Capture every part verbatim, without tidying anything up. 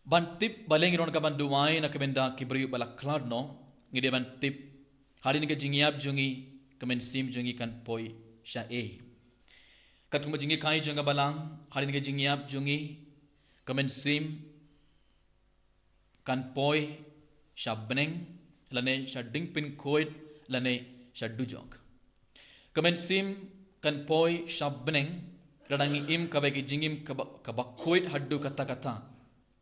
Ban tip balei ngi don ka ban duwai na ka bynta ki briew ba la khlad noh, ngi dei ban tip hadien ka jingïap jong ngi, ka mynsiem jong ngi kan poi sha ei. Katkum ka jinghikai jong ka Balang, hadien ka jingïap jong ngi, ka mynsiem kan poi sha bneng, lane sha dingpynkhuid, lane sha dujok. Ka mynsiem kan poi sha bneng lada ngi im kaba ki jingim kaba, kaba khuid haduh katta katta.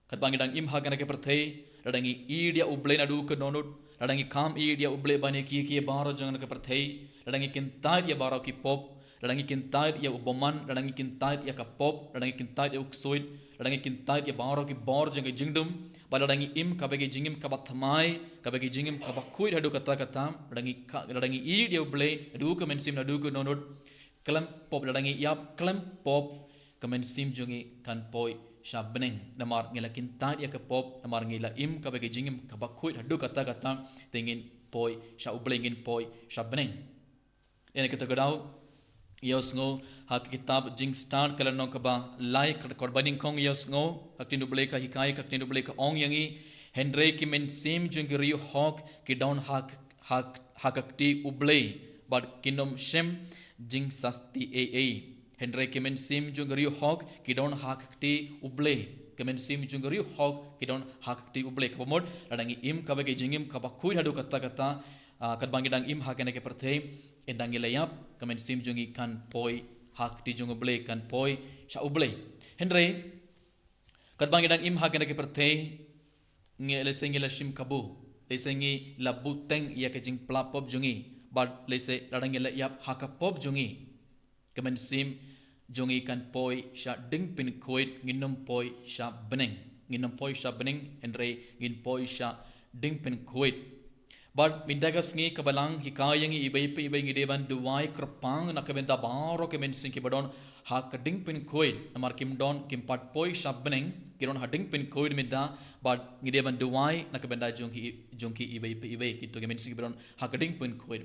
Katba ngi dang im ha kane ka pyrthei, lada ngi ïeit ïa U Blei naduh kynnoh nud, lada ngi kham ïeit ïa U Blei ban ïa kiei kiei baroh jong kane ka pyrthei, lada ngi kyntait ïa baroh ki pop, lada ngi kyntait ïa u bymman, lada ngi kyntait ïa ka pop, lada ngi kyntait ïa u ksuid, lada ngi kyntait ïa baroh ki bor jong ka jingdum, bad lada ngi im kaba ki jingim kaba thymmai, kaba ki jingim kaba khuid haduh katta katta, lada ngi ka, lada ngi ïeit ïa U Blei naduh ka mynsiem naduh kynnoh nud, khlem pop, lada ngi ïap khlem pop, ka mynsiem jong ngi kan poi sha bneng. Namar ngi la kyntait ïa ka pop, namar ngi la im kaba ki jingim kaba khuid haduh katta katta, te ngin poi sha U Blei, ngin poi sha bneng. Ïa kata ka daw, ïa u sngew ha ka kitab Jingstad ka lynnong kaba lai, ka dkhot ba nyngkong, ïa u sngew ha ka ktien U Blei ka hikai, ka ktien U Blei ka ong ïa ngi, hynrei ki mynsiem jong ki riewhok ki don ha, ha, ha ka kti U Blei, bad kin ym shem jingsasti ei ei. Hynrei ki mynsiem jong ki riewhok ki don ha ka kti U Blei. Ki mynsiem jong ki riewhok ki don ha ka kti U Blei. Kaba mut, lada ngi im kaba ki jingim kaba khuid haduh katta katta, ah, katba ngi dang im ha kane ka pyrthei, ynda ngi la ïap, ka mynsiem jong ngi kan poi ha ka kti jong U Blei, kan poi sha U Blei. Hynrei katba ngi dang im ha kane ka pyrthei, ngi, lehse ngi la shim kabu, lehse ngi la bteng ïa ka jingpla pop jong ngi, bad lehse lada ngi la ïap ha ka pop jong ngi, ka mynsiem jong ngi kan poi sha dingpynkhuid, ngin ym poi sha bneng. Ngin ym poi sha bneng, hynrei ngin poi sha dingpynkhuid. Bad mynta ka sngi ka Balang hikai ïa ngi iwei pa iwei ngi dei ban duwai kyrpang na ka bynta baroh ki mynsiem kiba don ha ka dingpynkhuid. Namar kim don, kim pat poi sha bneng, ki don ha dingpynkhuid mynta, bad ngi dei ban duwai na ka bynta jong ki, jong ki iwei pa iwei. Kito ki mynsiem kiba don ha ka dingpynkhuid.